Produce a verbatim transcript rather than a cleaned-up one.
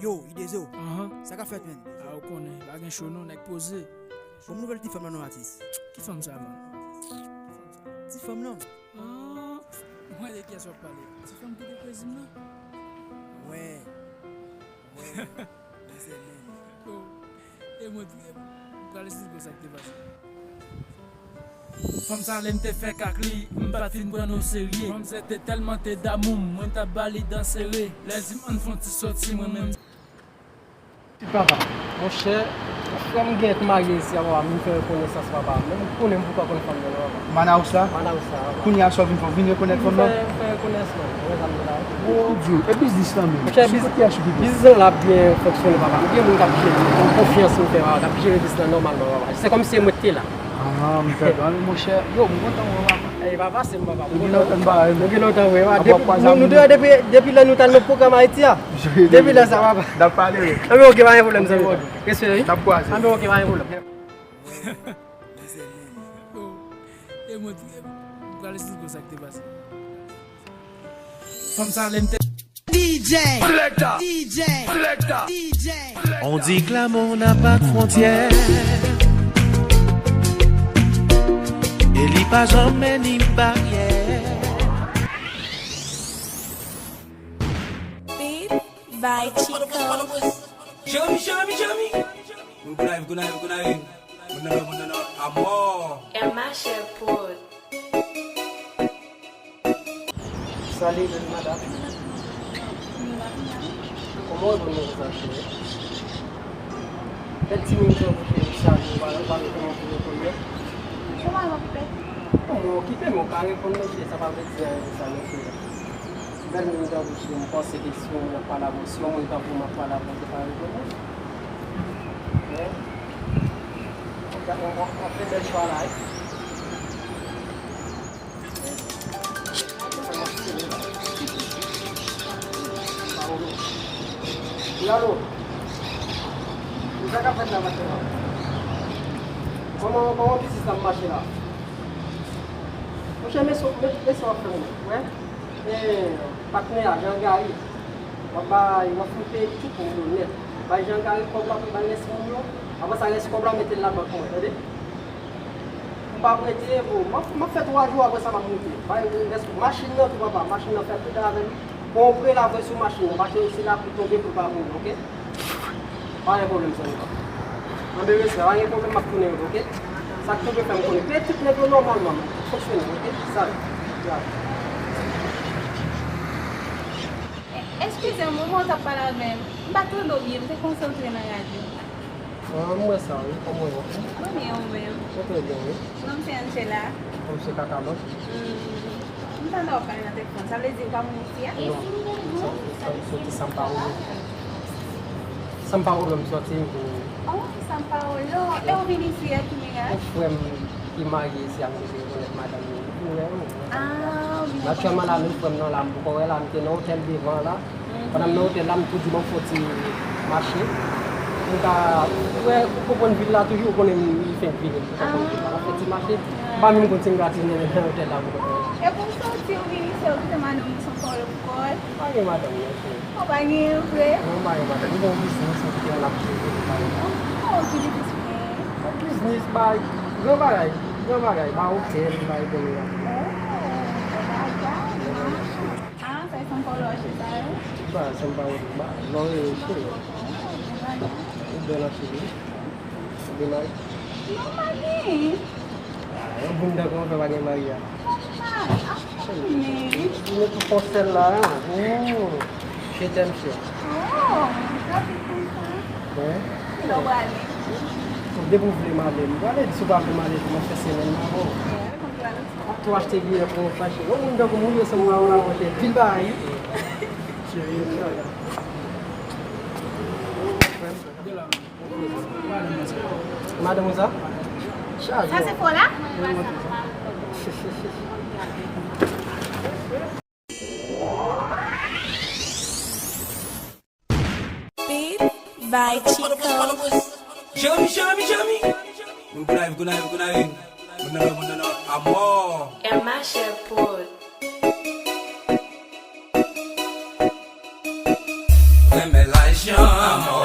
Yo, Idezo. Ahan. Sa k ap fèt, menn? A, ou konnen, pa gen cho non, nèg poze. Bon, nouvèl ti fanm lan non, atis. Ki fanm sa, menn? Ti fanm lan. Ah, mwen de kiyès w ap pale? Ti fanm ki te kwezi m nan? Wè. Wè. Mizè, menn. Oh. E mwen, e mwen, pral esplike w sa k te pase. Fanm sa lè m te fèk ak li, m pa t fin pran n o serye. Manzè te tèlman te damou m, mwen t ap ba li dan sere. Lè l di m ann fè yon ti sòti, mwen menm. Ti papa, monchè, frè m genlè marye isi a, papa, m vin fè rekonesans, papa. Men m konnen m poko konn fanm nan, non, papa. Manaus la? Manaus la, papa. Kounye a sa w vin fè, w vin rekonèt fanm nan? M vin fè, fè rekonesans, mwen, zanmi la. Mon Dye, e biznis lan menm? Monchè, sou kote a sou biznis? Biznis lan la ap byen fonksyone, papa. M gen moun k ap jere, m konfyans m fè, papa, k ap jere biznis lan nòmalman, papa. Se kòmsi se mwen ki te la. Ah, m pèdi, monchè. Yo, m kontan wè w, papa. Ey, papa, se m, papa. Nou gen lontan n pa wè, nou gen lontan, wi, papa. Depi, nou, nou de, depi, depi lè nou t al nan pwogram Ayiti a. Depi lè sa, papa. N ap pale, wi. Anben, oke, pa gen pwoblèm, zanmi. Respè, wi. N ap kwaze. Anben, oke, pa gen pwoblèm. E mwen, m pral esplike w sa k te pase. Fanm sa lè m te D J. Selector. D J. Selector. D J. On dit que l'amour n'a pas de frontières. E li pa janm ni baryè. Beat by Chico. Jeremy, Jeremy, Jeremy. Good night, good night, good night. Moun nan, moun nan, amò. M H L Prod. Salut, jeune madame. Kòman w reponn mwen konsa, cheri? Kèk ti minit, cheri, sa, nou pa, nou pa reponn mwen. Kòman w okipe? Kòman w okipe, men w pa reponn mwen, cheri, sa pa vle di anyen, sa, non, cheri. Bèl moun tankou w, m panse ke si yon moun ap pale avè w, si yon moun tankou m ap pale avè w, se pa reponn mwen. Men, on, on, on fè bèl chwa la, wi. Wi, alo. Sa k ap fèt la, maten an? Kòman, kòman biznis la ap mache la? Monchè, men sa, men, men sa w ap fè mwen, wè. E, patnè a, Jean Gary, w ap bay, w ap foute tout moun yo nèt. Bay Jean Gary kòb la pou l bay rès moun yo. Apre sa, rès kòb la, mete l nan bank mwen, tande? M pa prete, bon, m ap, m ap fè twa jou, apre sa, m ap moute. Bay rès machin nan tou, papa. Machin nan, fè pita avè li. Bon, w prelave sou machin nan, paske se lapli tonbe pou l pa mouri, oke? Pa gen pwoblèm, zanmi pa m. Anben, respè, pa gen pwoblèm, m ap tounen yo, oke? Sa k tonbe fè m konnen. Peye tout nèg yo nòmalman, tout fonksyonè, oke? Salut. Eskize m, moman w t ap pale avè m, m pa t tande w byen, m te konsantre nan radyo. Ah, m wè sa, wi. Kòman w ye? Mwen byen, ou menm? Mwen trè byen, wi. Non m se Angela. Kòm se Kakalòt. Hmm. M tande w ap pale nan telefòn. Sa vle di ou pa moun isi a? Non. Sa, sa, sa, sa, São Paulo. São Paulo m sòti, m vini. Oh, São Paulo. E ou vin isi a ki miraj? Yon frè m ki marye isi a, m te rekonèt madanm li. Wi, wi. Ah, wi. Aktyèlman la, menm frè m nan la, m poko wè la, m te nan otèl devan la. Pandan m nan otèl la, m tou di, "Bon, fò ti mache." M ta wè, ou konprann vil la toujou, ou konnen m fenk vini. M ta konn vil la, m ap fè ti mache. M pa menm konn si m ka tounen nan otèl la pou konprann. E pou w soti, ou vin isi, ou kite madanm ou São Paulo pou kò l? Pa gen madanm, non, cheri. Ou pa gen vre? Non, m pa gen madanm. M gen yon biznis, m kite l ap jere, m pa gen madanm. Oh, ki biznis ou gen? Yon biznis, bay, gran bagay, gran bagay, bay otèl, bay kote la. Oh, bon bagay, mache. Ah, sa e São Paulo achte sa yo? Ba, São Paulo, ba, non, e, cheri. Ou bèl anpil, wi. Ou bèl, wi. Non, pa gen. Ah, yon moun tankou w fè pa gen mari a. Cheri, ou met tout fon sèl la, hein? Oh, je t'aime, cheri. Oh, rapid konsa. Wi. Kilè w prale? Depi w vle m ale. M prale, si w pa vle m ale tou, m ap fè semèn nan avè w. Wi, konn prale. Tou achte biyè pou mwen fache. Yon moun tankou m, ou ye sanble a ou la, monchè. Pil bagay, wi. Madan Rosa? Chaje. Sa se fò la? Beat by Chico. Jeremy, Jeremy, Jeremy. Good night, good night, good night. Moun nan, moun nan, amò. M H L Prod. renmen lajan.